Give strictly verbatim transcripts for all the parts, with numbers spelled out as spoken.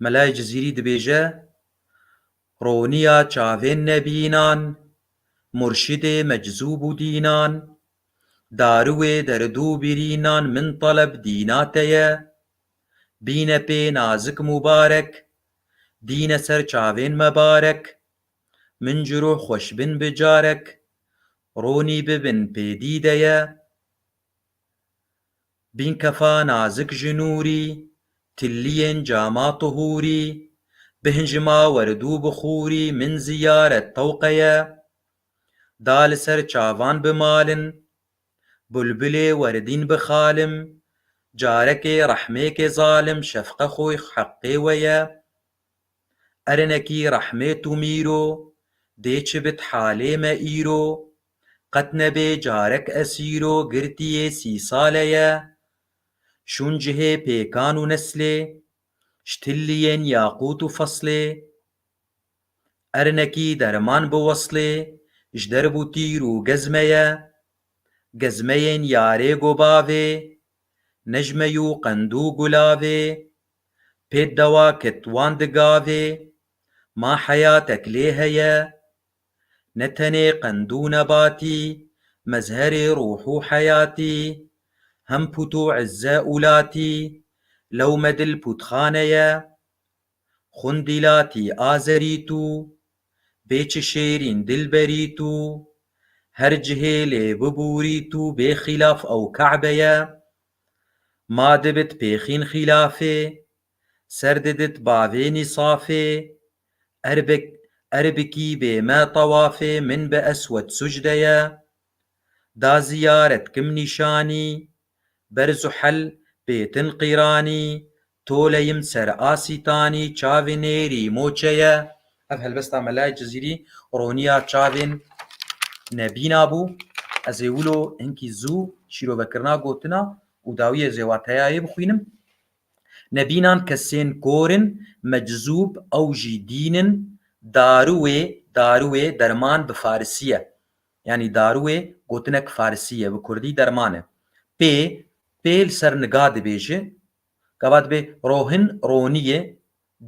Melayê Cizîrî dibêje, roniya çavên nebînan, murşidê meczûb û dînan, darûwê derdû birînan min teleb dîna te ye. Bîne pê nazik mubarek, dîne ser çavên mebarek, min ciro xweş bin bi carek, ronî bibin pê dîde ye. Bîn kefa nazik ji nûrî, tilliyên cama tuhûrî, bihin ji ma werdû bixûrî, min ziyaret tewqe ye. Da li ser çavan bimalin, bulbilê werdîn bixalim, carekê rehmêkê zalim, şefqe xwe heqê we ye. Erinekî rehmê tu mîro, dê çi bit halê me îro, qet nebê carek esîro, girtiyê sî sale ye. Şûn cihê pêkan û neslê, ji tilliyên yaqût û feslê. Erinekî derman bi weslê, ji derb û tîr û gezme ye. Gezmeyên yarê gobavê, nejmeyû qendû gulavê, pêt dewa ket wan digavê, ma heyatek lê heye. Ne tenê qendû nebatî, mezherê ruh û heyatî, hem pût û izze û latî, lew me dil pûtxane ye. Xundîlatî azerî tu, bê çi şêrîn dilberî tu, her cihê lê bibûrî tu, bê xîlaf ew Ke'be ye. Ma dibit pêxîn xîlafê, ser didit bavê nîsafê, erbik, erbikî bê me tawafê, min bi eswed sucde ye. Da ziyaret kim nîşanî, ber Zuhel bêtin qîranî, toleyim ser asîtanî, çavê nêrî moçe ye. Ev helbesta Melayê Cizîrî roniya çavên nebîna bû. Ez ê wilo hinkî zû şîrovekirina gotina û dawiyê ez ê wateyayê bixwînim. Nebînan kesên kor in, meczûb ew jî dîn in, darûwê, darûwê derman bi farisî ye. Yanî darûwê gotinek farisî ye, bi kurdî derman e. Pê, pê li ser niga dibêje, gava dibê rohin ronî ye,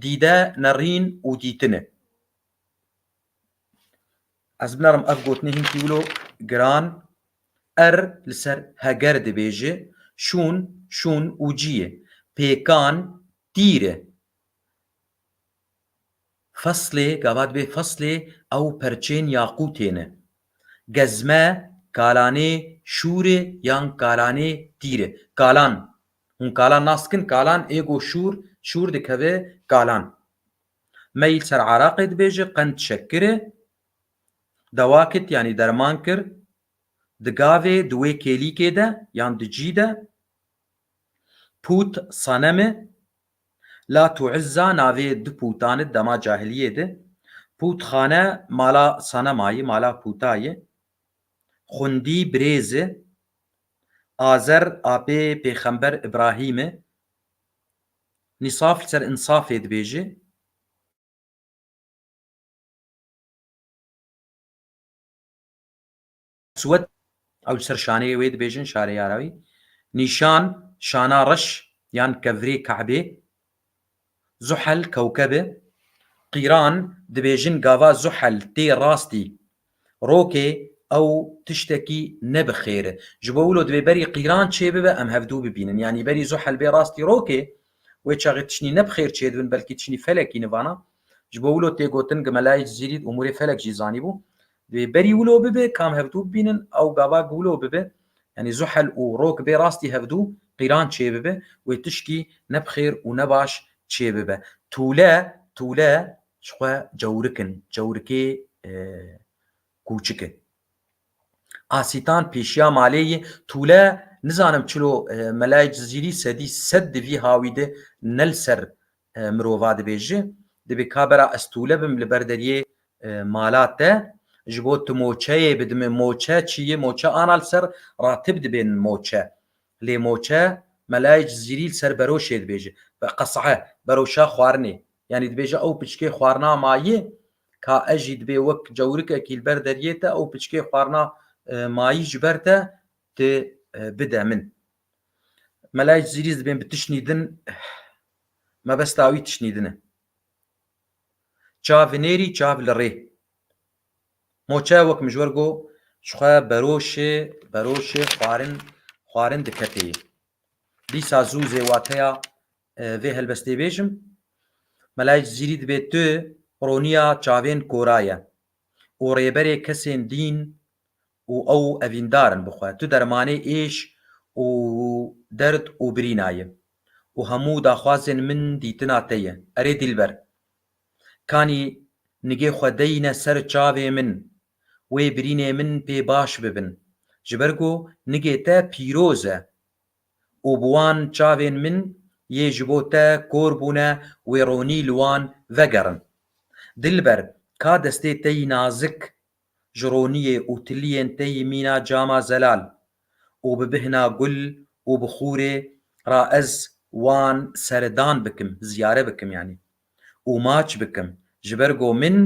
dîde nerîn û dîtin e. Ez binerim ev gotinê hinkî wilo giran, er li ser heger dibêje, şûn, şûn û cî ye. Pêkan tîr e. Feslê, gava dibê feslê ew perçên yaqûtê ne. Gezme, kalanê şûr e yan kalanê tîr e. Kalan. Hûn kalan nas dikin, kalan ê go şûr, şûr dikeve kalan. Me yî li ser Iraqê dibêje qend şekir e. Dewa kit, yanî derman kir. Di gavê, di wê kêlîkê de yan di cî de. Pût Sanem e. Lat û Izza navê du pûtan e dema cahiliyê de. Pûtxane mala Sanema ye, mala pûta ye. Xundî birêz e. Azer apê pêxember Îbrahîm e. Nîsaf li ser însafê dibêje. Eswed, ew li ser şaneyê wê dibêjin, şarê yara wî. Nîşan, şana reş yan kevirê Ke'bê. Zuhel, kewkeb e. Qîran, dibêjin gava Zuhel tê rastî rokê, ew tiştekî ne bi xêr e. Ji bo wilo divê berî qîran çêbibe, em hevdû bibînin. Yanî berî Zuhel bê rastî rokê, wê çaxê tiştî ne bi xêr çêdibin, belkî tiştî felekî nivana. Ji bo wilo tê gotin, gi Melayê Cizîrî umûrê felek jî zanîbû. Divê berî wilo bibe, kam hevdû bibînin, ew gava gi wilo bibe. Yanî Zuhel û rok bê rastî hevdû qîran çêbibe, wê tişkî ne bi xêr û ne baş çêbibe. Tûle, tûle ji xwe cewrik in, cewrikê, e, kûçik e. Asîtan pêşiya malê yî, tûle, nizanim çilo, e, Melayê Cizîrî sedî sed di vî hawî de ne li ser, e, mirova dibêje. Dibê ka bera ez tûle bim li ber deriyê, e, mala te, ji bo tu moçeyê bidime, moçe çi ye? Moçe ana li ser ratib dibên moçe. Lê moçe, Melayê Cizîrî li ser beroşê dibêje. Ve qes'e, beroşa xwarinê. Yanî dibêje ew piçkê xwarina mayî, ka ez jî dibê wek cewrikekî li ber deriyê te, ew piçkê xwarina, e, mayî ji ber te, tu, e, bide min. Melayê Cizîrî dibên bi tiştî din, mebesta wî tiştî din e. Çav nêrî, çav li rê. Moçe wek min ji we re got, ji xwe beroşê, beroşê xwarin, xwarin diketê. Dîsa zû zê wateya, e, vê helbestê bêjim. Melayê Cizîrî dibê tu roniya çavên kora ye û rêberê kesên dîn û ew evîndar in bi xwe. Tu dermanê êş û derd û birîna yî û hemû daxwazên min dîtina te ye. Erê dilber, kanî nigê xwe deyne ser çavê min, wê birînê min pê baş bibin. Ji ber ku nigê te pîroz e û bi wan çavên min yê ji bo te kor bûne, wê ronî li wan vegerin. Dilber, ka destê te yî nazik ji roniyê û tiliyên te yî mîna cama zelal û bi bihna gul û bi xûrê ra ez wan serdan bikim, ziyare bikim yanî, û maç bikim, ji ber ku min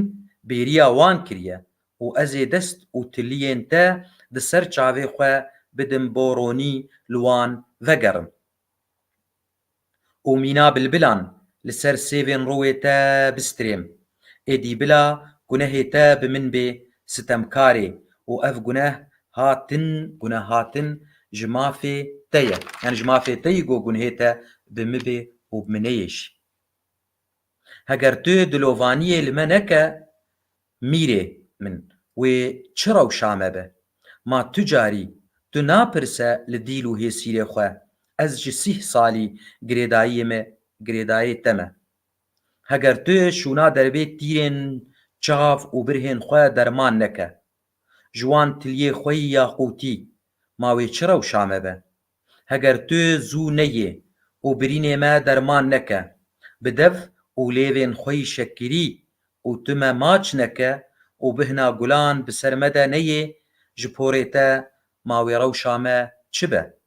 bêriya wan kiriye û ez ê dest û tiliyên te di ser çavê xwe bidim bo ronî li wan vegerim. Û mîna bilbilan li ser sêvên rûyê te bistirêm. Êdî bila gunehê te bi min bê sitemkarê û ev guneh hatin, guneh hatin ji mafê te ye. Yani ji mafê te yî got gunehê te bi min bê û bi min neyê jî. Heger tu dilovaniyê li me neke, mîrê min, wê çi rewşa me be? Ma tu carî, tu napirse li dîl û hêsîrê xwe, ez ji sîh salî girêdayiyê me, girêdayê te me. Heger tu şûna derbê tîrên çav û birhên xwe derman neke, ji wan tiliyê xwe yî yaqûtî, ma wê çi rewşa me be? Heger tu zû neyê û birînê me derman neke, bi dev û lêvên xwe yî şekirî û tu me maç neke û bihna gulan bi ser me de neyê, ji porê te ma wê rewşa me çi be?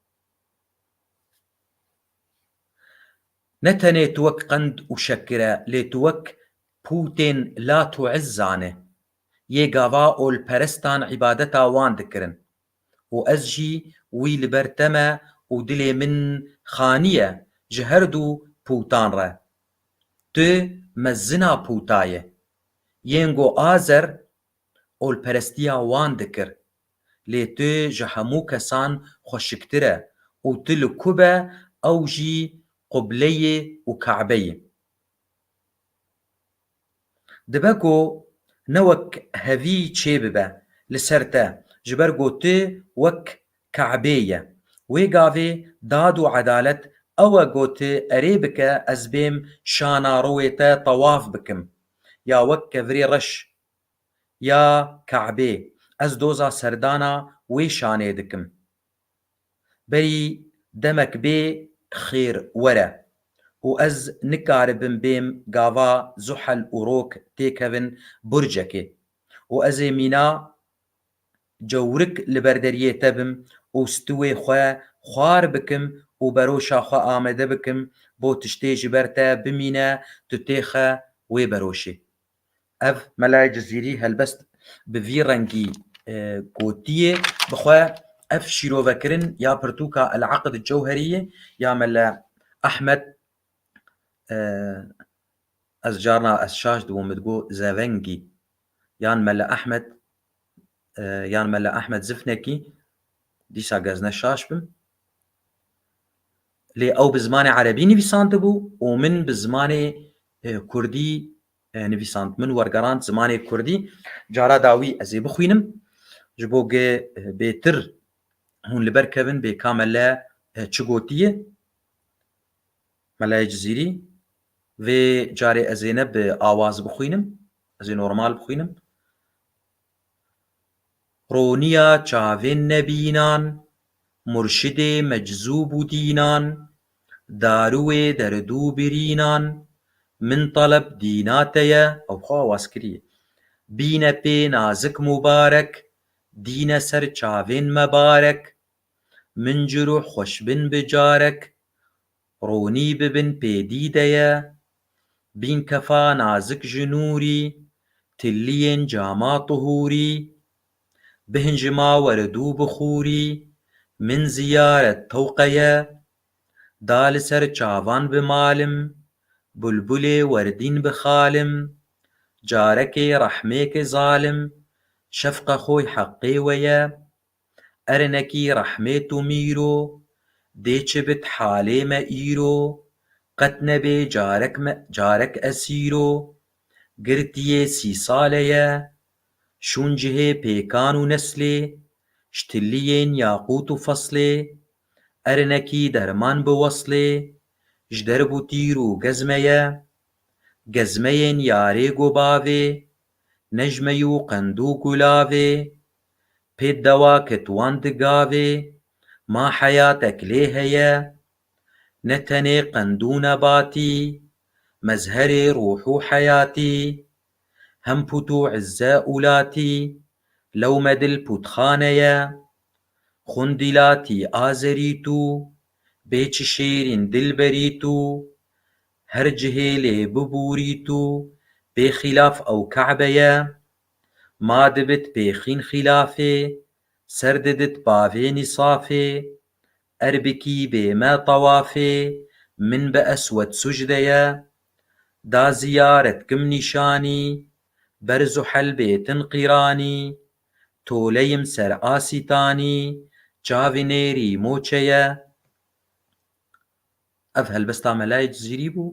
Ne tenê tu wek qend û şekir e, lê tu wek pûtên Lat û Izzan e. Yê gava olperestan îbadeta wan dikirin. Û ez jî wî li ber te me û dilê min xaniye ji her du pûtan re. Tu mezina pûta ye. Yên go Azer olperestiya wan dikir. Lê tu ji hemû kesan xweşiktir e û tu li ku be, ew jî Qubleyê û Kabe ye. Dibe ku ne wek hevî çêbibe li ser te, ji ber ku tu wek Kabê ye. Wê gavê dad û edalet ew e ku tu erê bike ez bêm şana rûyê te tewaf bikim, ya wek kevirê reş, ya Kabê, ez doza serdana wê şanê dikim. Berî demek bê xêr were û ez nikaribim bêm gava Zuhel û Rok têkevin burcekê û ez ê mîna cewrik li ber deriyê te bim û stûwê xwe xwar bikim û beroşa xwe amede bikim bo tiştê ji ber te bimîne, tu têxe wê beroşê. Ev Melayê Cizîrî helbest bi vî rengî, e, gotiye. Bi xwe ev şîrovekirin ya pirtûka El Eqd Cewherî ye, ya Mele Ehmed, e, ez carna ez şaş dibûm, min digot Zevengî. Yan Mele Ehmed, e, yan Mele Ehmed Zifnekî, dîsa ez ne şaş bim. Lê ew bi zimanê erebî nivîsandibû û min bi zimanê, e, kurdî, e, nivîsand. Min wergerand zimanê kurdî. Cara dawî ez ê bixwînim. Ji bo ge, e, bêtir hûn li ber kevin bê ka Mele, e, çi gotiye. Melayê Cizîrî, vê carê ez ê ne bi awaz bixwînim, ez ê normal bixwînim. Roniya çavên nebînan, murşidê meczûb û dînan, darûyê derd û birînan, min teleb dîna te ye, ew xwe awaz kiriye. Bîne pê nazik mubarek, dîne ser çavên me barek, min ci rûh xweş bin bi carek, ronî bibin pê dîde ye. Bîn kefa nazik ji nûrî, tilliyên cama tuhûrî, bihin ji ma weridû bixûrî, min ziyaret tewqe ye. Da li ser çavan bi malim, bulbulê werdîn bi xalim, carekê rehmêke zalim, şefqe xwe heqê we ye. Erinekî rehmê tu mîro, dê çi bit halê me îro, qet nebê carek me, carek esîro. Girtiyê sî sale ye, şûn cihê pêkan û neslê, ji tiliyên yaqût û feslê, erinekî derman bi weslê, ji derb û tîr û gezme ye. Gezmeyên yarê go bavê, nejmeyû qendû gulavê, pê dewa ketwan di gavê, ma heyatek lê heye. Ne tenê qendû nebatî, mezherê ruh û heyatî, hem pût û izze û latî, lew me dil pûtxane ye. Xwindîlatî azerî tu, bê çi şêrîn dilberî tu, her cihê lê bibûrî tu, bê xîlaf ew Ka'be ye. Ma dibit pêxîn xîlafê, ser didit bavê nîsafê, erbikî bê me tawafê, min bi eswed sucde ye. Da ziyaret kim nîşanî, ber zuhel bê tin qîranî, toleyim ser asîtanî, çavî nêrî moçe ye. Ev helbesta Melayê Cizîrî bû.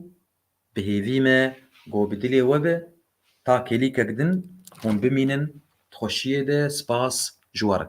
Bi hêvî me go bi dilê we be. Ta kêlîkek din hûn bimînin di xweşiyê de. Spas ji we re.